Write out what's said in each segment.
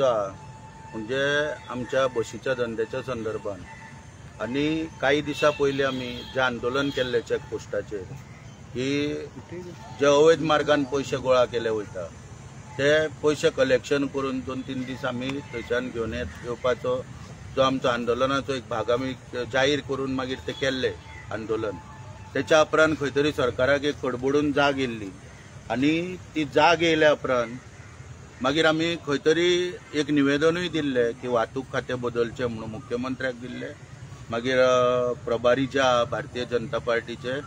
जो आहा म्हणजे आमच्या बशीच्या धंद्याच्या संदर्भात आनी काही दिसां पयलीं आमी जें आंदोलन केल्लें चॅकपोस्टाचेर की जे अवैध मार्गान पयशे गोळा केले वयता ते पयशे कलेक्शन करून 2-3 दीस आमी थंयच्यान घेवन येवपाचो जो आमचो आंदोलनाचो एक भाग आमी जाहीर करून मागीर ते केल्ले आंदोलन. तेच्या उपरांत खंय तरी सरकाराक एक खडबडून जाग येयल्ली आनी ती जाग येयल्या उपरांत मागीर आमी खंय तरी एक निवेदनूय दिल्लें की वाहतूक खातें बदलचें म्हणून मुख्यमंत्र्याक दिल्लें. मागीर प्रभारी जे भारतीय जनता पार्टीचे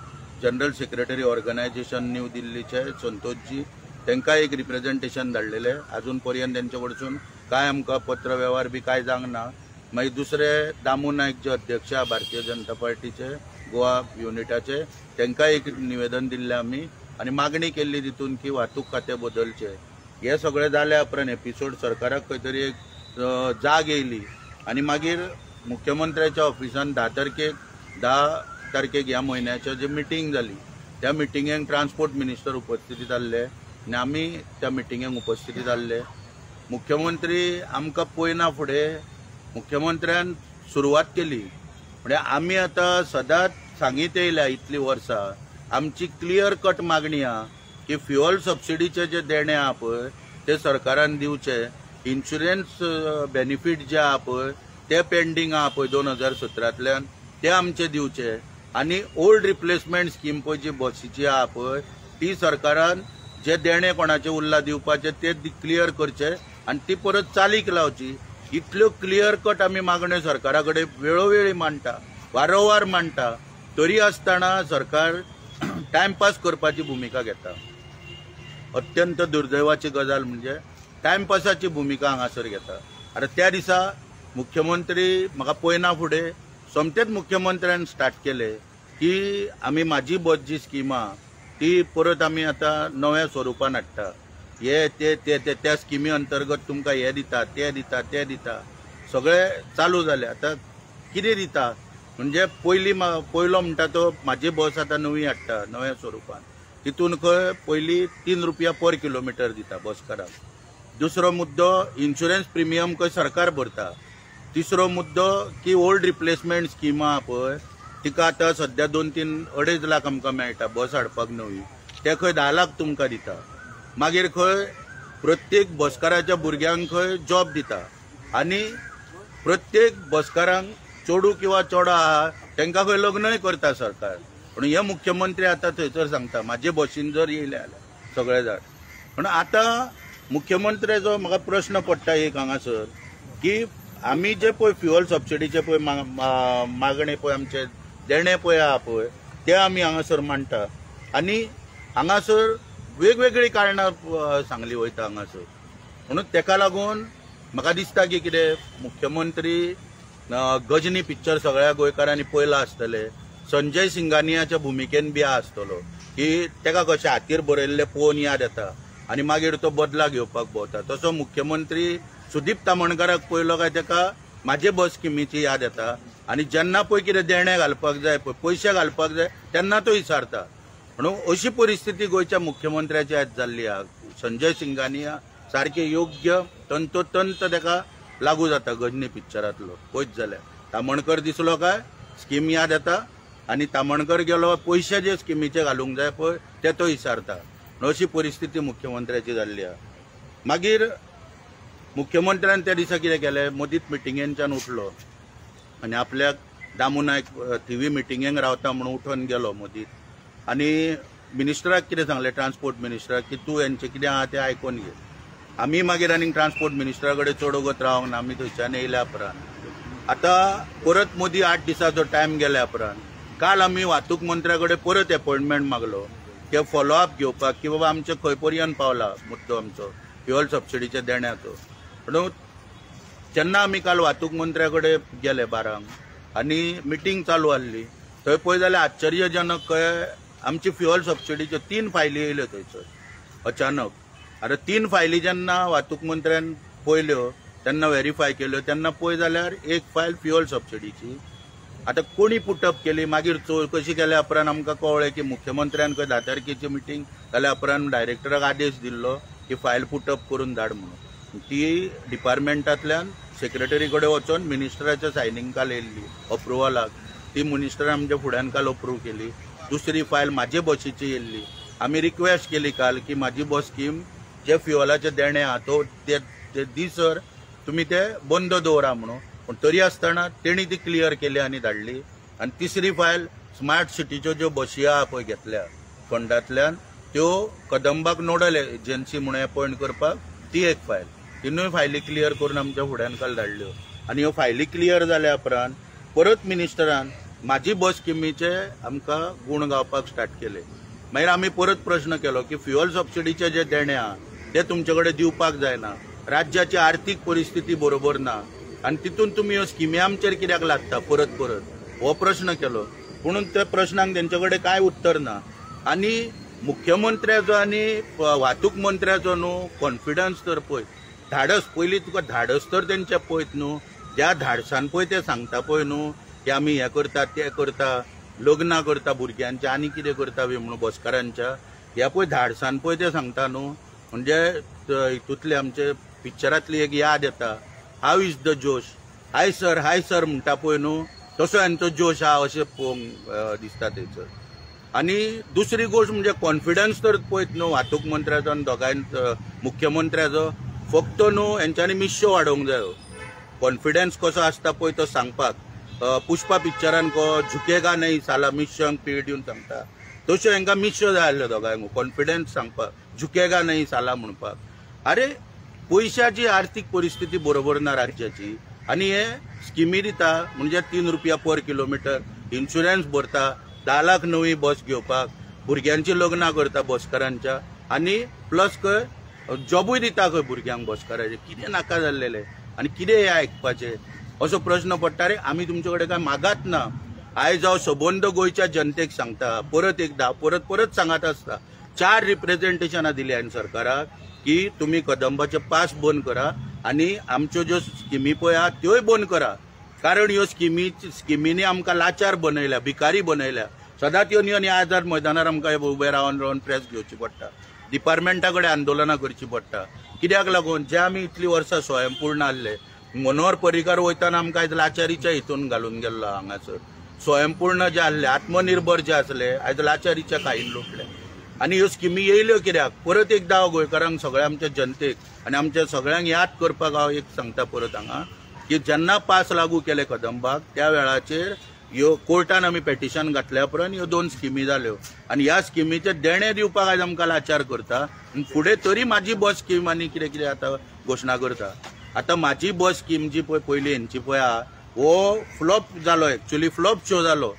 जनरल सेक्रेटरी ऑर्गनायझेशन न्यू दिल्लीचे संतोषजी तांकां एक रिप्रेझेंटेशन धाडलेलें. अजून पर्यंत तेंचे कडसून कांय आमकां पत्र वेव्हार बी कांय जावंक ना. मागीर दुसरे दामू नायक जे अध्यक्ष भारतीय जनता पार्टीचे गोवा युनिटाचे तांकां एक निवेदन दिल्लें आमी आनी मागणी केल्ली तितून की वाहतूक खातें बदलचें. हे सगळें जाल्या उपरांत एपिसोड सरकाराक खंय तरी एक जाग येयली आनी मागीर मुख्यमंत्र्याच्या ऑफिसान 10 तारखेक ह्या म्हयन्याच्या जी मिटींग जाली त्या मिटिंगेक ट्रान्सपोर्ट मिनिस्टर उपस्थितीत जाल्ले आनी आमी त्या मिटिंगेक उपस्थितीत जाल्ले. मुख्यमंत्री आमकां पळयना फुडें मुख्यमंत्र्यान सुरवात केली म्हणजे आमी आतां सदांच सांगीत येयल्या इतलीं वर्सां आमची क्लियर कट मागणी आहा की फ्युअल सबसिडीचे जे देणे आहा पळय ते सरकारान दिवचे, इन्शुरन्स बेनिफीट जे आहा पळय ते पेंडींग आहा पळय 2017तल्यान ते आमचे दिवचे आनी ओल्ड रिप्लेसमेंट स्कीम पळय जी बसीची आहा पळय ती सरकारान जे देणे कोणाचे उरला दिवपाचे ते क्लियर करचे आनी ती परत चालीक लावची. इतल्यो क्लियर कट आमी मागण्यो सरकारा कडेन वेळोवेळी मांडटा, वारंवार मांडटा, तरी आसतना सरकार टायमपास करपाची भुमिका घेता. अत्यंत दुर्दैवाची गजाल म्हणजे टायमपासाची भुमिका हांगासर घेता. आतां त्या दिसा मुख्यमंत्री म्हाका पळयना फुडें सोमतेच मुख्यमंत्र्यान स्टार्ट केलें की आमी म्हाजी बस जी स्कीम आहा ती परत आमी आतां नव्या स्वरुपान हाडटा, हे ते ते त्या स्किमी अंतर्गत तुमकां हे दिता ते दिता ते दिता सगळें चालू जालें. आतां कितें दिता म्हणजे पयलीं पयलो म्हणटा तो म्हाजी बस आतां नवी हाडटा नव्या स्वरुपान, तितून खंय पयलीं 3 रुपया पर किलोमिटर दिता बसकाराक. दुसरो मुद्दो इन्शुरन्स प्रिमियम खंय सरकार भरता. तिसरो मुद्दो की ओल्ड रिप्लेसमेंट स्कीम आहा पळय तिका आतां सद्या 2-3-2.5 लाख आमकां मेळटा बस हाडपाक नवी, ते खंय 10 लाख तुमकां दिता. मागीर खंय प्रत्येक बसकाराच्या भुरग्यांक खंय जॉब दिता आनी प्रत्येक बसकारांक चेडूं किंवा चेडो आहा तांकां खंय लग्नय करता सरकार. पूण हे मुख्यमंत्री आतां थंयसर सांगता म्हाजे बसीन जर येयले जाल्यार सगळे जाण. पूण आतां मुख्यमंत्र्याचो म्हाका प्रश्न पडटा एक हांगासर की आमी जे पळय फ्युअल सबसिडीचे पळय मागणे पळय आमचे देणे पळय आहा पळय ते आमी हांगासर मांडटा आनी हांगासर वेगवेगळीं कारणां सांगली वयता हांगासर. म्हणून तेका लागून म्हाका दिसता की कितें मुख्यमंत्री गजनी पिक्चर सगळ्या गोंयकारांनी पळयला आसतलें, संजय सिंगानियाच्या भुमिकेन बी आहा आसतलो की तेका कशें हातीर बरयल्लें पळोवन याद येता आनी मागीर तो बदला घेवपाक भोंवता. तसो मुख्यमंत्री सुदीप तामणकाराक पळयलो काय तेका म्हाजे बस स्किमीची याद येता आनी जेन्ना पळय कितें देणें घालपाक जाय पळय पयशे घालपाक जाय तेन्ना तो विचारता. म्हणून अशी परिस्थिती गोंयच्या मुख्यमंत्र्याची आयज जाल्ली आहा. संजय सिंगानिया सारके योग्य तंतोतंत तेका लागू जाता गजनी पिक्चरांतलो पळयत जाल्यार. तामणकर दिसलो काय स्कीम याद येता आनी तामणकर गेलो पयशे जे स्किमीचे घालूंक जाय पळय ते तो विचारता. अशी परिस्थिती मुख्यमंत्र्याची जाल्ली आहा. मागीर मुख्यमंत्र्यान त्या दिसा कितें केलें, मदींच मिटिंगेनच्यान उठलो आनी आपल्याक दामू नायक थिवी मिटिंगेक रावता म्हणून उठून गेलो मदींच आनी मिनिस्टराक कितें सांगलें ट्रान्सपोर्ट मिनिस्टराक की तूं हेंचें कितें आहा तें आयकोन घे. आमी मागीर आनीक ट्रान्सपोर्ट मिनिस्टरा कडेन चड वगत रावंक ना, आमी थंयच्यान येयल्या उपरांत आतां परत मदीं 8 दिसांचो टायम गेल्या उपरांत काल आमी वाहतूक मंत्र्या कडेन परत एपॉयंटमेंट मागलो की फॉलोअप घेवपाक की बाबा आमचें खंय पर्यंत पावला मुद्दो आमचो फ्युअल सबसिडीच्या देण्याचो. म्हणून जेन्ना आमी काल वाहतूक मंत्र्या कडेन गेले 12 आनी मिटींग चालू आहली थंय पळय जाल्यार आश्चर्यजनक खंय आमची फ्युअल सबसिडीच्यो 3 फायली येयल्यो थंयसर अचानक. आतां 3 फायली जेन्ना वाहतूक मंत्र्यान पळयल्यो तेन्ना व्हेरीफाय केल्यो तेन्ना पळय जाल्यार एक फायल फ्युअल सबसिडीची. आतां कोणी पुटअप केली मागीर चवकशी केल्या उपरांत आमकां कळ्ळें की मुख्यमंत्र्यान खंय 10 तारखेची मिटींग जाल्या उपरांत डायरेक्टराक आदेश दिल्लो की फायल पुटअप करून धाड म्हणून. ती डिपार्टमेंटांतल्यान सेक्रेटरी कडेन वचून मिनिस्टराच्या सायनींग काल येयल्ली अप्रुवलाक. ती मिनिस्टरान आमच्या फुड्यान काल अप्रूव केली. दुसरी फायल म्हाजे बशीची येयल्ली. आमी रिक्वेस्ट केली काल की म्हाजी बस स्कीम जे फ्युअलाचे देणे आहा तो ते दीसर तुमी ते बंद दवरा म्हणून, पूण तरी आसतना तेणी ती क्लियर केली आनी धाडली. आनी तिसरी फायल स्मार्ट सिटीच्यो ज्यो बशी आहा पळय घेतल्या फंडांतल्यान त्यो कदंबाक नोडल एजन्सी म्हणून अपॉयंट करपाक ती एक फायल. तिनूय फायली क्लियर करून आमच्या फुड्यान काल धाडल्यो. आनी ह्यो फायली क्लियर जाल्या उपरांत परत मिनिस्टरान म्हाजी बस स्किमीचे आमकां गूण गावपाक स्टार्ट केले. मागीर आमी परत प्रश्न केलो की फ्युअल सबसिडीचे जे देणे आहा ते तुमचे कडेन दिवपाक जायना, राज्याची आर्थीक परिस्थिती बरोबर ना आनी तितून तुमी ह्यो स्किमी आमचेर कित्याक लागता परत परत, हो प्रश्न केलो. पूण त्या प्रश्नांक तेंचे कडेन कांय उत्तर ना. आनी मुख्यमंत्र्याचो आनी वाहतूक मंत्र्याचो न्हू कॉन्फिडन्स तर पळय, धाडस पयलीं तुका धाडस तर तेंचे पळयत न्हू, ज्या धाडसान पळय ते सांगता पळय न्हू की आमी हें करता तें करता, लग्नां करता भुरग्यांच्या आनी कितें करता बी म्हणून बसकारांच्या, ह्या पळय धाडसान पळय ते सांगता न्हू. म्हणजे हितूंतले आमचे पिक्चरांतली एक याद येता, how is the josh, hi sir hi sir म्हणटा पळय न्हू, तसो हेंचो जोश आहा अशें पळोवंक दिसता थंयसर. आनी दुसरी गोश्ट म्हणजे कॉन्फिडन्स तर पळयत न्हू वाहतूक मंत्र्याचो आनी दोगांय मुख्यमंत्र्याचो, फक्त न्हू हेंच्यांनी मिश्यो वाडोवंक जायो. कॉन्फिडन्स कसो आसता पळय तो सांगपाक, पुष्पा पिक्चरान को झुकेगा नहीं साला मिश्यांक पीळ दिवन सांगता, तश्यो हेंकां मिश्यो जाय आसल्यो दोगांयक कॉन्फिडन्स सांगपाक, झुकेगा नहीं साला म्हणपाक. अरे पयशाची आर्थीक परिस्थिती बरोबर ना राज्याची आनी हे स्किमी दिता म्हणजे 3 रुपया पर किलोमिटर, इन्शुरन्स भरता, 10 लाख नवी बस घेवपाक, भुरग्यांची लग्नां करता बसकारांच्या आनी प्लस खंय जॉबूय दिता खंय भुरग्यांक बसकाराचे. कितें नाका जाल्लेलें आनी कितें हें आयकपाचें असो प्रश्न पडटा. रे आमी तुमचे कडेन काय मागात ना. आयज हांव सबंद गोंयच्या जनतेक सांगता परत एकदा, परत परत सांगत आसता, 4 रिप्रेझेंटेशनां दिली हांवें सरकाराक की तुमी कदंबाचे पास बंद करा आनी आमच्यो ज्यो स्किमी पळय आहा त्योय बंद करा, कारण ह्यो स्किमींनी आमकां लाचार बनयल्या, भिकारी बनयल्या. सदांच येवन येवन ह्या आझाद मैदानार आमकां उबे रावन रावन प्रेस घेवची पडटा, डिपार्टमेंटा कडेन आंदोलनां करचीं पडटा. कित्याक लागून जे आमी इतलीं वर्सां स्वयंपूर्ण आसले, मनोहर पर्रीकार वयताना आमकां आयज लाचारीच्या हितून घालून गेल्लो हांगासर. स्वयंपूर्ण जे आसले, आत्मनिर्भर जे आसले, आयज लाचारीच्या कायीन लोटले. आनी ह्यो स्किमी येयल्यो कित्याक, परत एकदां हांव गोंयकारांक सगळ्या आमच्या जनतेक आनी आमच्या सगळ्यांक याद करपाक हांव एक सांगता परत हांगा की जेन्ना पास लागू केले कदंबाक त्या वेळाचेर ह्यो कोर्टान आमी पेटिशन घातल्या उपरांत ह्यो 2 स्किमी जाल्यो आनी ह्या स्किमीचें देणें दिवपाक आयज आमकां लाचार करता. फुडें तरी म्हाजी बस स्कीम आनी कितें कितें आतां घोशणा करता. आतां म्हाजी बस स्कीम जी पळय पयली हेंची पळय आहा हो फ्लॉप जालो, एक्चुअली फ्लॉप शो जालो.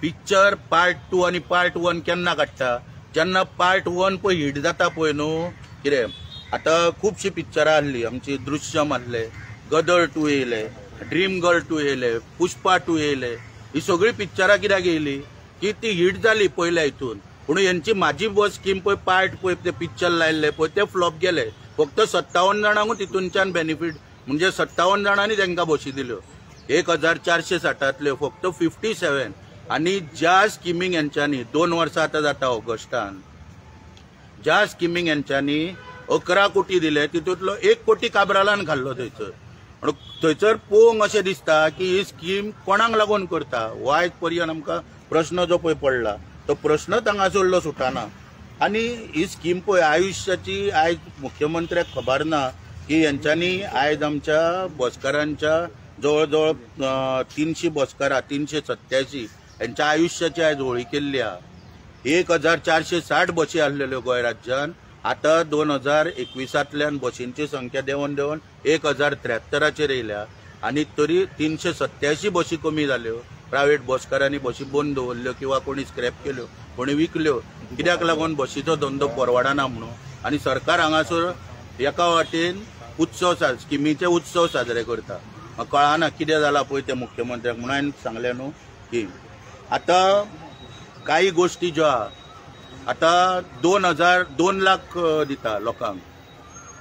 पिक्चर पार्ट 2 आनी पार्ट 1 केन्ना काडटा, जेन्ना पार्ट 1 पळय हिट जाता पळय न्हू कितें. आतां खुबशीं पिक्चरां आहली आमची, दृश्यम आहले, गदर 2 येयले, ड्रीम गर्ल 2 येयले, पुष्पा 2 येयले, ही सगळीं पिक्चरां कित्याक येयली की ती हिट जाली पयल्या हितून. पूण हेंची म्हाजी बस स्कीम पळय पार्ट पळय ते पिक्चर लायल्ले पळय ते फ्लॉप गेले. फक्त 57 जाणांकूच तितूनच्यान बेनिफीट, म्हणजे 57 जाणांनी तांकां बशी दिल्यो, 1460 फक्त 57. आनी ज्या स्किमींक हेंच्यांनी 2 वर्सां आतां जाता ऑगस्टान, ज्या स्किमींक हेंच्यांनी 11 कोटी दिले तितूंतलो 1 कोटी काब्रालान घाल्लो थंयसर. म्हणून थंयसर पळोवंक अशें दिसता की ही स्कीम कोणाक लागून करता हो आयज पर्यंत आमकां प्रश्न जो पळय पडला तो प्रश्नच हांगासरलो सुटना. आनी ही स्कीम पळय आयुश्याची आयज मुख्यमंत्र्याक खबर ना की हेंच्यांनी आयज आमच्या बसकारांच्या जवळ जवळ 300 बसकारां, 387 हेंच्या आयुश्याची आयज होळी केल्ली आहा. 1460 बशी आसलेल्यो गोंय राज्यान, आतां 2021 बशींची संख्या देंवन देंवन 1073 येयल्या आनी तरी 387 बशी कमी जाल्यो. प्रायव्हेट बसकारांनी बशी बंद दवरल्यो किंवा कोणी स्क्रॅप केल्यो, कोणी विकल्यो, कित्याक लागून बशीचो धंदो परवडना म्हणून. आनी सरकार हांगासर एका वाटेन उत्सव स्किमीचे उत्सव साजरे करता. कळना कितें जालां पळय तें मुख्यमंत्र्याक. म्हणून हांवें सांगलें न्हू की आतां कांय गोश्टी ज्यो आहा, आतां 2 लाख दिता लोकांक.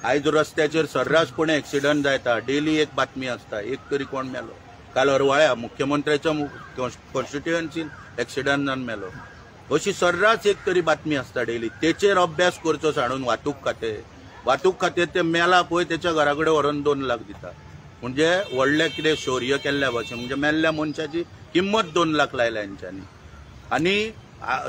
आयज रस्त्याचेर सर्रासपणे एक्सिडंट जाता, डेली एक बातमी आसता, एक तरी कोण मेलो. काल अरवाळ्या मुख्यमंत्र्याच्या कॉन्स्टिट्युएन्सीन एक्सिडंट जावन मेलो. अशी सर्रास एक तरी बातमी आसता डेली. तेचेर अभ्यास करचो सांडून वाहतूक खातें वाहतूक खातें ते मेला पळय तेच्या घरा कडेन व्हरून 2 लाख दिता. म्हणजे व्हडलें कितें शौर्य केल्ल्या भाशेन, म्हणजे मेल्ल्या मनशाची किंमत 2 लाख लायल्या हेंच्यांनी. आनी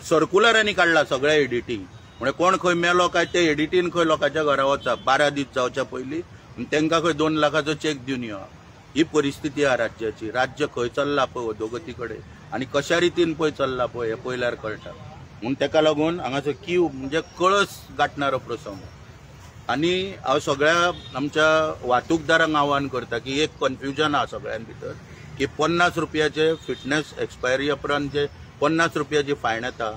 सर्कुलरांनी काडला सगळ्या एडिटींग, म्हणजे कोण खंय मेलो काय ते एडिटीन खंय लोकांच्या घरा वचप 12 दीस जावच्या पयलीं आनी तांकां खंय 2 लाखाचो चॅक दिवन यो. ही परिस्थिती आहा राज्याची. राज्य खंय चल्ला पळय अधोगती कडेन आनी कशा रितीन पळय चल्ला पळय हें पळयल्यार कळटा. म्हूण तेका लागून हांगासर कीव म्हणजे कळस गांठणारो प्रसंग. आनी हांव सगळ्या आमच्या वाहतूकदारांक आव्हान करता की एक कन्फ्युजन आहा सगळ्यां भितर की 50 रुपयाचे फिटनेस एक्सपायरी उपरांत जे 50 रुपयाची फायन येता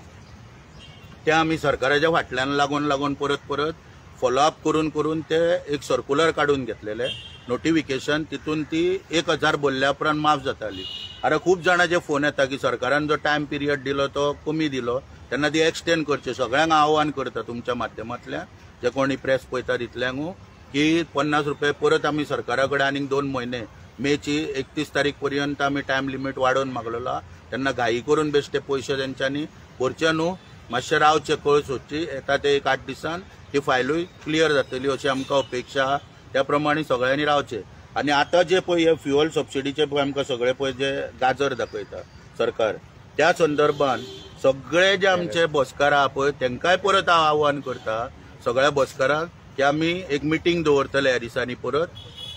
ते आमी सरकाराच्या फाटल्यान लागून लागून परत परत फॉलोअप करून करून ते एक सर्कुलर काडून घेतलेले नोटिफिकेशन, तितून ती 1000 भरल्या उपरांत माफ जाताली. आतां खूब जाणांचे फोन येता की सरकारान जो टायम पिरियड दिलो तो कमी दिलो, तेन्ना ती एक्सटेंड करचे. सगळ्यांक आव्हान करता तुमच्या माध्यमांतल्यान जे कोणी प्रेस पळयता तितल्यांकू की 50 रुपये परत आमी सरकारा कडेन आनीक 2 म्हयने मेची 31 तारीख पर्यंत आमी टायम लिमीट वाडोवन मागलेलो आहा. तेन्ना घाई करून बेश्टे पयशे तेंच्यांनी भरचे न्हू, मातशें रावचें, कळ सोदची, येता ते 1-8 दिसान ती फायलूय क्लियर जातली अशी आमकां अपेक्षा आहा. त्या प्रमाणे सगळ्यांनी रावचें. आनी आतां जे पळय हे फ्युअल सबसिडीचे पळय आमकां सगळे पळय जे गाजर दाखयता सरकार, त्या संदर्भान सगळे जे आमचे बसकार आहा पळय तांकांय परत हांव आव्हान करता सगळ्या बसकारांक की आमी एक मिटींग दवरतले ह्या दिसांनी परत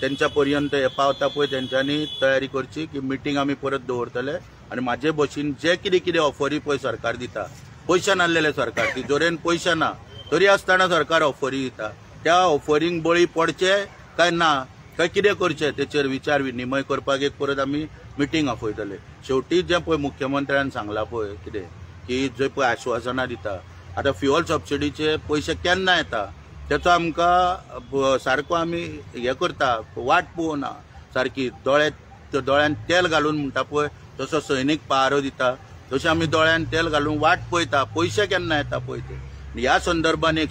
तेंच्या पर्यंत हे पावता पळय तेंच्यांनी तयारी करची की मिटींग आमी परत दवरतले. आनी म्हाजे बशीन जे कितें कितें ऑफरी पळय सरकार दिता, पयशे नासलेले सरकार तिजोरेन पयशे ना तरी आसतना सरकार ऑफरी दिता, त्या ऑफरींक बळी पडचे काय ना काय कितें करचें तेचेर विचार विनिमय करपाक एक परत आमी मिटींग आपयतले. शेवटी जें पळय मुख्यमंत्र्यान सांगलां पळय कितें की जे पळय आश्वासनां दिता, आतां फ्युअल सबसिडीचे पयशे केन्ना येता तेचो आमकां सारको आमी हें करता, वाट पळोवना सारकी, दोळ्यान तेल घालून म्हणटा पळय जसो सैनीक पहारो दिता तशें आमी दोळ्यान तेल घालून वाट पळयता पयशे केन्ना येता पळय ते. ह्या संदर्भान एक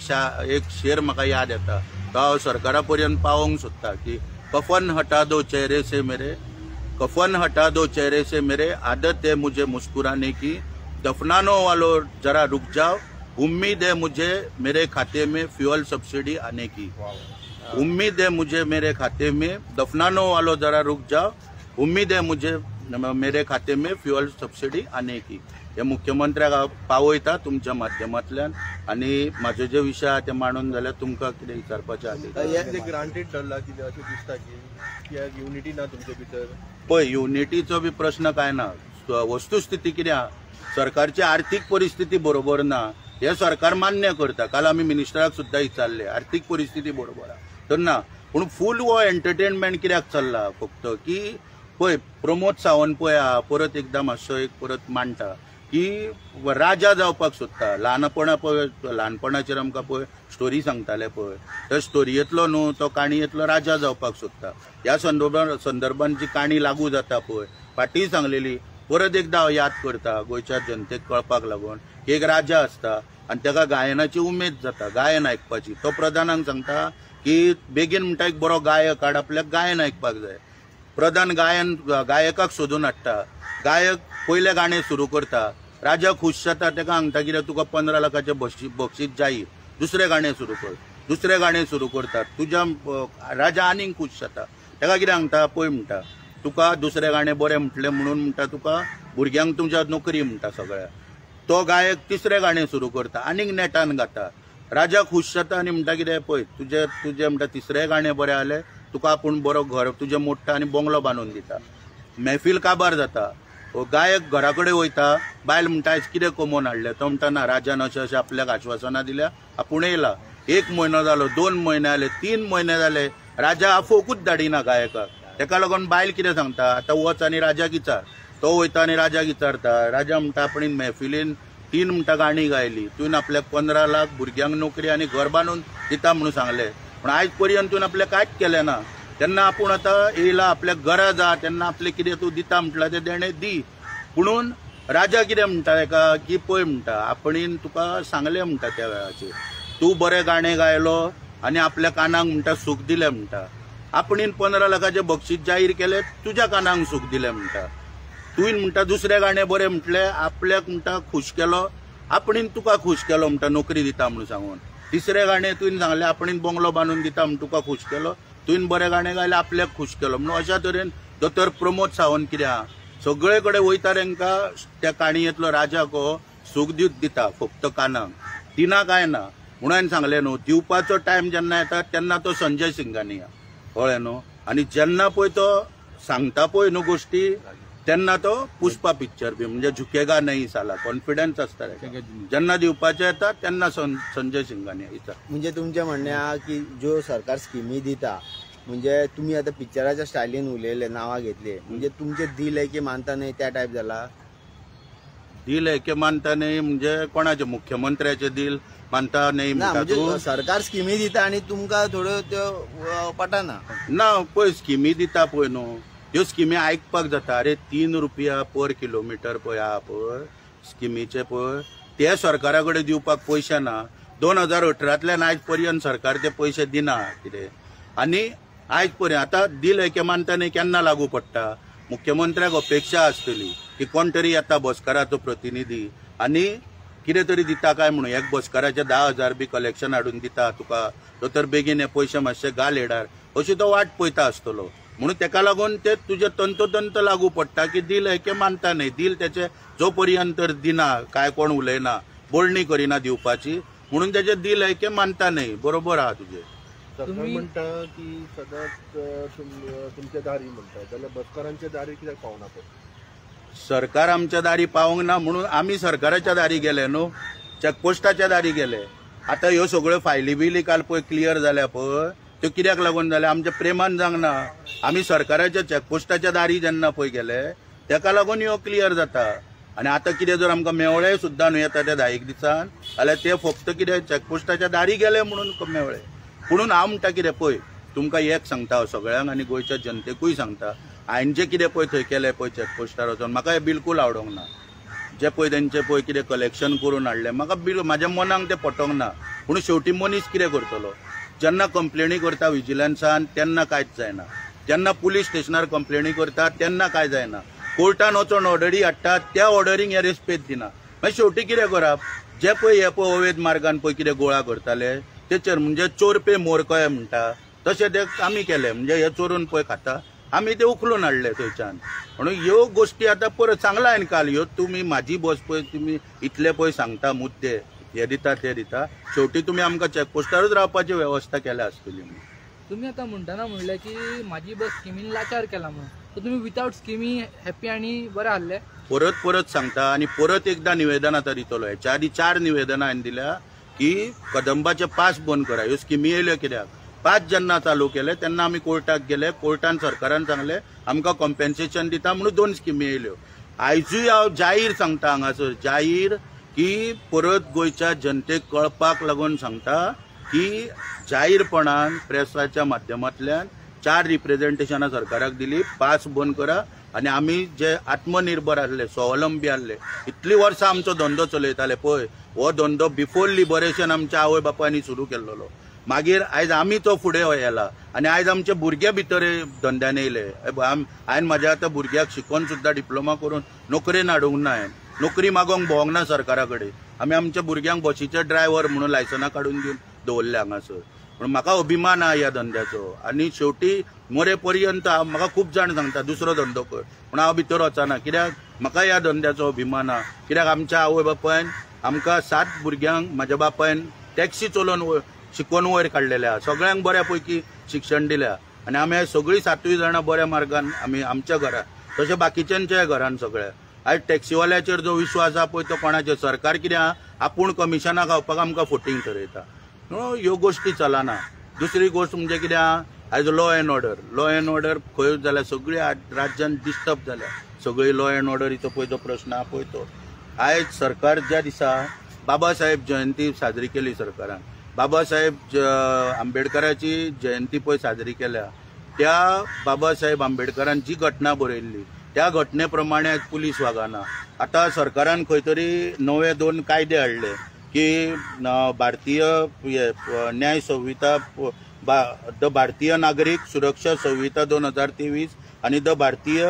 शेर म्हाका याद येता, तो हांव सरकारा पर्यंत पावोवंक सोदता की कफन हटा दो चेहरे से मेरे, कफन हटा दो चेहरे से मेरे, आदत है मुझे मुस्कुराने की, दफनानो वालो जरा रुक जाओ, उम्मीद है मुझे मेरे खाते में फ्यूअल सब्सिडी आने की, उम्मीद है मुझे मेरे खाते में, दफनानो वालो जरा रुक जाओ, उम्मीद है मुझे मेरे खाते में फ्युअल सबसिडी आने की. हे मुख्यमंत्र्याक हांव पावयता तुमच्या माध्यमांतल्यान. आनी म्हाजे जे विशय आहा ते मांडून जाल्यार तुमकां कितें विचारपाचें आहा. ग्रांटेड धरला कितें अशें दिसता की युनिटी ना तुमचे भितर? पळय युनिटीचो बी प्रश्न कांय ना, वस्तुस्थिती कितें आहा, सरकारची आर्थीक परिस्थिती बरोबर ना हें सरकार मान्य करता. काल आमी मिनिस्टराक सुद्दां विचारलें आर्थीक परिस्थिती बरोबर आहा तर ना, पूण फूल हो एंटरटेनमेंट कित्याक चल्ला फक्त की पळय प्रमोद सावंत पळय आहा परत एकदां मातसो एक परत मांडटा की राजा जावपाक सोदता. ल्हानपणा पळय ल्हानपणाचेर आमकां पळय स्टोरी सांगताले पळय, त्या स्टोरयेंतलो न्हू तो काणयेंतलो राजा जावपाक सोदता. ह्या संदर्भान जी काणी लागू जाता पळय फाटीं सांगलेली परत एकदां हांव याद करता गोंयच्या जनतेक कळपाक लागून की एक राजा आसता आनी ताका गायनाची उमेद जाता, गायन आयकपाची. तो प्रधानांक सांगता की बेगीन म्हणटा एक बरो गायक हाड, आपल्याक गायन आयकपाक जाय. प्रधान गायकाक सोदून हाडटा, गायक पयलें गाणें सुरू करता, राजा खूश जाता, ताका सांगता कितें तुका 15 लाखाचें बक्षीस जाहीर, दुसरें गाणें सुरू कर. दुसरें गाणें सुरू करता, तुज्या राजा आनीक खूश जाता, ताका कितें सांगता पळय म्हणटा तुका दुसरें गाणें बरें म्हटलें म्हणून म्हणटा तुका भुरग्यांक तुमच्या नोकरी म्हणटा सगळ्या. तो गायक तिसरें गाणें सुरू करता, आनीक नेटान गाता, राजा खूश जाता आनी म्हणटा कितें पळय तुजें तुजें म्हणटा तिसरें गाणें बरें जालें, तुका आपूण बरो घर तुजें मोडटा आनी बंगलो बांदून दिता. महफील काबार जाता, गायक घरा कडेन वयता, बायल म्हणटा आयज कितें कमोवन हाडलें, तो म्हणटा ना राजान अशें अशें आपल्याक आश्वासनां दिल्या आपूण येयला. 1 म्हयनो जालो, 2 म्हयने जाले, 3 म्हयने जाले, राजा आफोवकूच धाडिना गायकाक. तेका लागून बायल कितें सांगता आतां वच आनी राजाक विचार. तो वयता आनी राजाक विचारता, राजा म्हणटा आपणें महफिलीन 3 म्हणटा गाणी गायली, तुवें आपल्याक 15 लाख भुरग्यांक नोकरी आनी घर बांदून दिता म्हणून सांगलें, पूण आयज पर्यंत तुवें आपल्याक कांयच केलें ना. तेन्ना आपूण आतां येयला आपल्याक गरज आहा तेन्ना आपलें कितें तूं दिता म्हटलां तें देणें दी. पुणून राजा कितें म्हणटा तेका की पळय म्हणटा आपणेन तुका सांगलें म्हणटा त्या वेळाचेर तूं बरें गाणें गायलो आनी आपल्या कानाक म्हणटा सूख दिलें म्हणटा, आपणेन 15 लाखाचें बक्षीस जाहीर केलें तुज्या कानाक सूख दिलें म्हणटा, तुवें म्हणटा दुसरें गाणें बरें म्हटलें आपल्याक म्हणटा खूश केलो, आपणेन तुका खूश केलो म्हणटा नोकरी दिता म्हणून सांगून. तिसरें गाणें तुवें सांगलें आपणेन बंगलो बांदून दिता म्हूण तुका खूश केलो, तुवें बरें गाणें गायलें आपल्याक खूश केलो. म्हणून अशा तरेन दोतोर प्रमोद सावंत कितें आहा सगळे कडेन वयता तांकां त्या काणयेंतलो राजा को सूख दिता फक्त कानाक, दिना काय ना. म्हणून हांवें सांगलें न्हू दिवपाचो टायम जेन्ना येता तेन्ना तो संजय सिंगानिया, कळ्ळें न्हू. आनी जेन्ना पळय तो सांगता पळय न्हू गोश्टी तेन्ना तो पुष्पा पिक्चर बी म्हणजे झुकेगा नाही साला कॉन्फिडन्स आसता जेन्ना दिवपाचें येता तेन्ना संजय सिंगानिया दिता. म्हणजे तुमचें म्हणणें आहा की ज्यो सरकार स्किमी दिता म्हणजे तुमी आतां पिक्चराच्या स्टायलीन उलयले, नांवां घेतले, म्हणजे तुमचें दिल आहे की मानता न्ही त्या टायप जाला? दिल आहे की मानता न्ही म्हणजे कोणाचें? मुख्यमंत्र्याचें दिल मानता न्ही म्हणटा तूं? सरकार स्किमी दिता आनी तुमकां थोड्यो त्यो पटना ना. पळय स्किमी दिता पळय न्हू ह्यो स्किमी आयकपाक जाता. अरे 3 रुपया पर किलोमिटर पळय आहा पळय स्किमीचे पळय, ते सरकारा कडेन दिवपाक पयशे ना. 2018तल्यान आयज पर्यंत सरकार ते पयशे दिना कितें. आनी आयज पर्यंत आतां दिल एके मानता न्ही केन्ना लागू पडटा? मुख्यमंत्र्याक अपेक्षा आसतली की कोण तरी येता बसकाराचो प्रतिनिधी आनी कितें तरी दिता काय म्हणून. एक बसकाराचे 10,000 बी कलेक्शन हाडून दिता तुका, दोतोर बेगीन हे पयशे मातशे घाल हेडार, अशी तो वाट पळयता आसतलो. म्हणून तेका लागून ते तुजे तंतोतंत लागू पडटा की दिल एके मानता न्ही. दिल तेचे जो पर्यंत दिना काय कोण उलयना बोलणी करिना दिवपाची, म्हणून तेजे दिल एके मानता न्ही. बरोबर आहा तुजें. सरकार म्हणटा की सदांच तुमच्या दारी म्हणटा, जाल्यार बसकारांच्या दारी कित्याक पावना? सरकार आमच्या दारी पावंक ना म्हणून आमी सरकाराच्या दारी गेले न्हू, चॅकपोस्टाच्या दारी गेले. आतां ह्यो सगळ्यो फायली बिली काल पळय क्लियर जाल्या पळय, त्यो कित्याक लागून जाल्या? आमच्या प्रेमान जावंक ना. आमी सरकाराच्या चॅकपोस्टाच्या दारी जेन्ना पळय गेले तेका लागून ह्यो क्लियर जाता. आनी आतां कितें जर आमकां मेवळे सुद्दां न्हू येता त्या 10 दिसान जाल्यार ते फक्त कितें चॅकपोस्टाच्या दारी गेले म्हणून मेवळे. पुणून हांव म्हणटा कितें पळय तुमकां एक सांगता हांव सगळ्यांक आनी गोंयच्या जनतेकूय सांगता, हांवें जें कितें पळय थंय केलें पळय चॅकपोस्टार वचोन म्हाका हें बिलकूल आवडोंक ना. जें पळय तेंचें पळय कितें कलेक्शन करून हाडलें म्हाका म्हाज्या मनाक तें पटोंक ना. पूण शेवटी मनीस कितें करतलो? जेन्ना कंप्लेनी करता विजिलन्सान तेन्ना कांयच जायना, जेन्ना पुलीस स्टेशनार कंप्लेनी करता तेन्ना कांय जायना, कोर्टान वचोन ऑर्डरी हाडटा त्या ऑर्डरींक हे रेस्पेद दिना. मागीर शेवटी कितें करप? जे पळय हे पळय अवैध मार्गान पळय कितें गोळा करताले तेचेर म्हणजे चोर पे मोर कय म्हणटा तशें ते आमी केलें. म्हणजे हे चोरून पळय खाता आमी ते उखलून हाडले थंयच्यान. म्हणून ह्यो गोश्टी आतां परत सांगला हांवें काल, ह्यो तुमी म्हाजी बस पळय तुमी इतले पळय सांगता मुद्दे हे दिता ते दिता, शेवटी तुमी आमकां चॅकपोस्टारूच रावपाची वेवस्था केल्या आसतली. तुमी आतां म्हणटना म्हणलें की म्हाजी बस स्किमीन लाचार केला म्हणून, सो तुमी विदावट स्किमी हॅप्पी आनी बरें आहले? परत परत सांगता आनी परत एकदां निवेदन आतां दितलो. हेच्या आदी 4 निवेदनां हांवें दिल्या की कदंबाचे पास बंद करा. ह्यो स्किमी येयल्यो कित्याक? पास जेन्ना चालू केले तेन्ना आमी कोर्टाक गेले, कोर्टान सरकारान सांगलें आमकां कॉम्पेन्सेशन दिता म्हणून 2 स्किमी येयल्यो. आयजूय हांव जाहीर सांगता हांगासर जाहीर की परत गोंयच्या जनतेक कळपाक लागून सांगता की जाहीरपणान प्रेसाच्या माध्यमांतल्यान 4 रिप्रेझेंटेशनां सरकाराक दिली, पास बंद करा. आनी आमी जे आत्मनिर्भर आसले, स्वावलंबी आसले, इतलीं वर्सां आमचो धंदो चलयताले पळय, हो धंदो बिफोर लिबरेशन आमच्या आवय बापायनी सुरू केल्लो. मागीर आयज आमी तो फुडें येला आनी आयज आमचे भुरगे भितर धंद्यान येयले. हांवें म्हाज्या आतां भुरग्याक शिकोवन सुद्दां डिप्लोमा करून नोकरेन हाडूंक ना, हांवें नोकरी मागोवंक भोंवंक ना सरकारा कडेन. आमी आमच्या भुरग्यांक बशीचे ड्रायव्हर म्हणून लायसनां काडून दिवन दवरले हांगासर. पूण म्हाका अभिमान आहा ह्या धंद्याचो. आनी शेवटी मरे पर्यंत म्हाका खूब जाण सांगता दुसरो धंदो कर, पूण हांव भितर वचना कित्याक म्हाका ह्या धंद्याचो अभिमान आहा. कित्याक आमच्या आवय बापायन आमकां 7 भुरग्यांक म्हाज्या बापायन टॅक्सी चलोवन शिकोवन वयर काडलेले आहा, सगळ्यांक बऱ्या पैकी शिक्षण दिल्या आनी आमी सगळीं 7 जाणां बऱ्या मार्गान आमी आमच्या घरान तशें बाकीच्यांच्याय घरान सगळ्या. आयज टॅक्सीवाल्याचेर जो विश्वास आहा पळय तो कोणाचेर? सरकार कितें आहा आपूण कमिशनां खावपाक आमकां फोटींग ठरयता. ह्यो गोश्टी चलना. दुसरी गोश्ट म्हणजे कितें आहा आयज law and order. Law and order खंय जाल्यार सगळी राज्यान डिस्टर्ब जाल्या, सगळी लॉ एंड ऑर्डरीचो पळय जो प्रश्न आहा पळय तो. आयज सरकार ज्या दिसा बाबासाहेब जयंती साजरी केली सरकारान, बाबासाहेब आंबेडकराची जयंती पळय साजरी केल्या, त्या बाबासाहेब आंबेडकरान जी घटना बरयल्ली त्या घटने प्रमाणे आयज पुलीस वागना. आतां सरकारान खंय तरी नवे 2 कायदे हाडले की भारतीय न्याय संहिता, the भारतीय नागरीक सुरक्षा संहिता 2023 आनी the भारतीय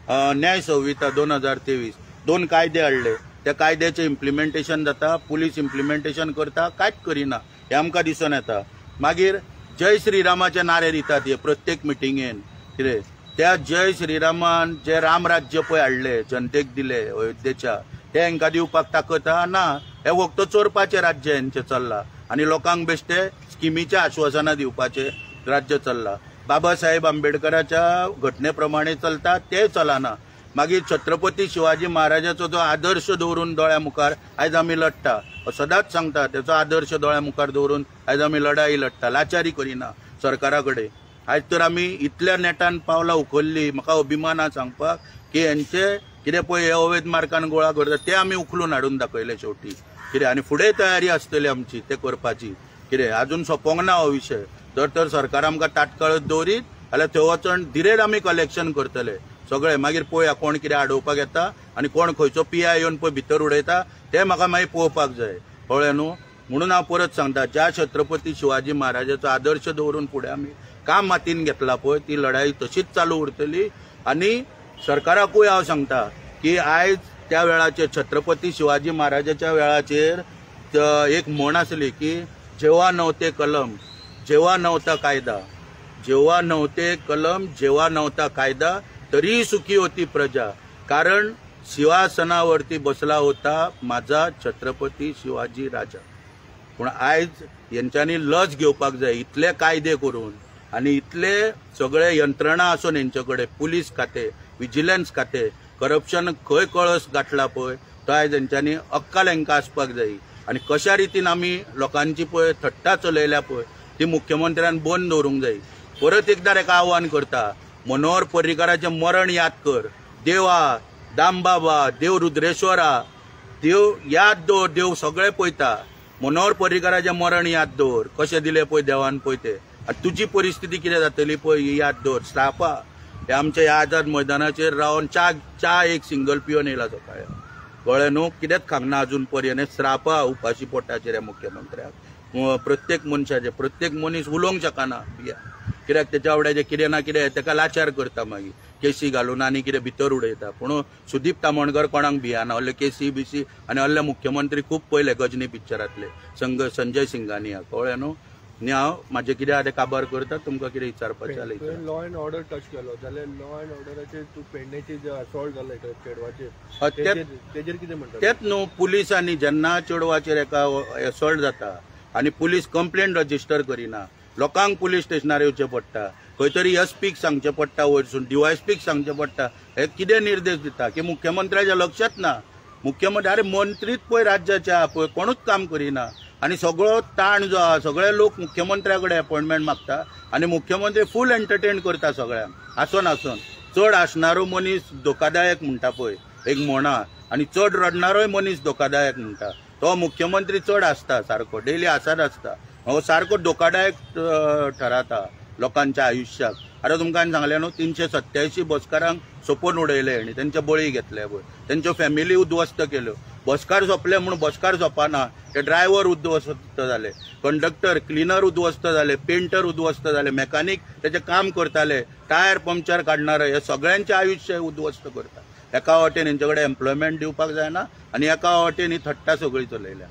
न्याय संहिता 2023, 2 कायदे हाडले. त्या कायद्याचें इम्प्लिमेंटेशन जाता, पुलीस इम्प्लिमेंटेशन करता, कांयच करिना. हें आमकां दिसून येता. मागीर जय श्रीरामाचे नारे दितात हे प्रत्येक मिटिंगेन. कितें त्या जय श्रीरामान जे रामराज्य पळय हाडले जनतेक दिले अयोध्येच्या, ते हांकां दिवपाक ताकद ना. हे फक्त चोरपाचें राज्य हेंचें चल्लां आनी लोकांक बेश्टे स्किमीचें आश्वासनां दिवपाचें राज्य चल्लां. बाबासाहेब आंबेडकराच्या घटने प्रमाणे चलता तें चलना. मागीर छत्रपती शिवाजी महाराजाचो जो आदर्श दवरून दोळ्या मुखार आयज आमी लढटा, सदांच सांगता तेचो आदर्श दोळ्या मुखार दवरून आयज आमी लढाई लढटा, लाचारी करिना सरकारा कडेन. आयज तर आमी इतल्या नेटान पावलां उखल्ली, म्हाका अभिमान आसा सांगपाक की हेंचे कितें पळय हे अवैध मार्गान गोळा करता ते आमी उखलून हाडून दाखयले शेवटी कितें. आनी फुडें तयारी आसतली आमची ते करपाची. कितें अजून सोंपोंक ना हो विशय. जर तर सरकार आमकां ताटकळत दवरीत जाल्यार थंय वचून दिरेर आमी कलेक्शन करतले सगळे. मागीर पळोवया कोण कितें आडोवपाक येता आनी कोण खंयचो पीआय येवन पळय भितर उडयता तें म्हाका मागीर पळोवपाक जाय. कळ्ळें न्हू? म्हणून हांव परत सांगता, ज्या छत्रपती शिवाजी महाराजाचो आदर्श दवरून फुडें आमी काम हातीन घेतला पळय ती लढाई तशीच चालू उरतली. आनी सरकाराकूय हांव सांगता की आयज त्या वेळाचेर छत्रपती शिवाजी महाराजाच्या वेळाचेर एक म्हण आसली की जेव्हा नव्हते कलम जेव्हा नव्हता कायदा, जेव्हा नव्हते कलम जेव्हा नव्हता कायदा तरीही सुखी होती प्रजा, कारण सिंहासनावरती बसला होता माझा छत्रपती शिवाजी राजा. पूण आयज हेंच्यांनी लज घेवपाक जाय. इतले कायदे करून आनी इतले सगळे यंत्रणा आसून हेंचे कडेन, पुलीस खाते, विजिलन्स खाते, करप्शन खंय कळस गांठला पळय तो आयज हेंच्यांनी अक्कल हेंकां आसपाक जाय. आनी कशा रितीन आमी लोकांची पळय थट्टा चलयल्या पळय ती मुख्यमंत्र्यान बंद दवरूंक जाय. परत एकदां हेका आव्हान करता, मनोहर पर्रीकाराचें मरण याद कर, देवा दामबाबा, देव रुद्रेश्वरा, देव याद दवर, देव सगळे पळयता. मनोहर पर्रीकाराचें मरण याद दवर, कशें दिलें पळय देवान पळय तें. आनी तुजी परिस्थिती कितें जातली पळय ही याद दवर. स्टाफा हे आमच्या ह्या आझाद मैदानाचेर रावन च्या एक सिंगल पिवन येयला सकाळी, कळ्ळें न्हू? कितेंच खांगना अजून पर्यंत. स्रापा उपाशी पोटाचेर ह्या मुख्यमंत्र्याक, प्रत्येक मनशाचे, प्रत्येक मनीस उलोवंक शकना बिया, कित्याक तेच्या आवड्याचें कितें ना कितें तेका लाचार करता, मागीर केसी घालून आनी कितें भितर उडयता. पूण सुदीप तामणकर कोणाक भियाना, असले केसी बिसी आनी असले मुख्यमंत्री खूब पळयले गजनी पिक्चरांतले, संजय सिंगानिया. कळ्ळें न्हू? आनी हांव म्हाजें कितें आहा तें काबार करता, तुमकां कितें विचारपाचें जाल्यार. लॉ एंड ऑर्डर टच केलो जाल्यार लॉ एंड ऑर्डराचेर तूं पेडणेचे जे असॉल्ट जाले चेडवाचेर तेजेर कितें म्हणटा? तेच न्हू, पुलिसांनी जेन्ना चेडवाचेर एका असॉल्ट जाता आनी पुलीस कंप्लेन रजिस्टर करिना, लोकांक पुलीस स्टेशनार येवचें पडटा, खंय तरी एसपीक सांगचें पडटा, वयरसून डीवायएसपीक सांगचें पडटा. हे कितें निर्देश दिता की मुख्यमंत्र्याच्या लक्षात ना. मुख्यमंत्री अरे मंत्रीच पळय राज्याच्या पळय कोणूच काम करिना आनी सगळो ताण जो आहा सगळे लोक मुख्यमंत्र्या कडेन अपॉयंटमेंट मागता आनी मुख्यमंत्री फूल एंटरटेन करता सगळ्यांक. आसोन आसोन चड आसणारो मनीस धोकादायक म्हणटा पळय एक म्हणा, आनी चड रडणारोय मनीस धोकादायक म्हणटा. तो मुख्यमंत्री चड आसता सारको डेली आसात आसता, हो सारको धोकादायक ठराता लोकांच्या आयुष्याक. आतां तुमकां हांवें सांगलें न्हू 387 बसकारांक सोंपोवन उडयले आनी तेंचे बळी घेतले पळय, तेंच्यो फॅमिली उद्ध्वस्त केल्यो. बसकार सोंपले म्हूण बसकार सोंपना, ते ड्रायव्हर उद्ध्वस्त जाले, कंडक्टर क्लिनर उद्ध्वस्त जाले, पेंटर उद्ध्वस्त जाले, मेकानीक तेचें काम करताले, टायर पंक्चर काडणारे, हे सगळ्यांचें आयुश्य उद्ध्वस्त करता. एका वाटेन हेंचे कडेन एम्प्लॉयमेंट दिवपाक जायना आनी एका वाटेन ही थट्टा सगळी चलयल्या.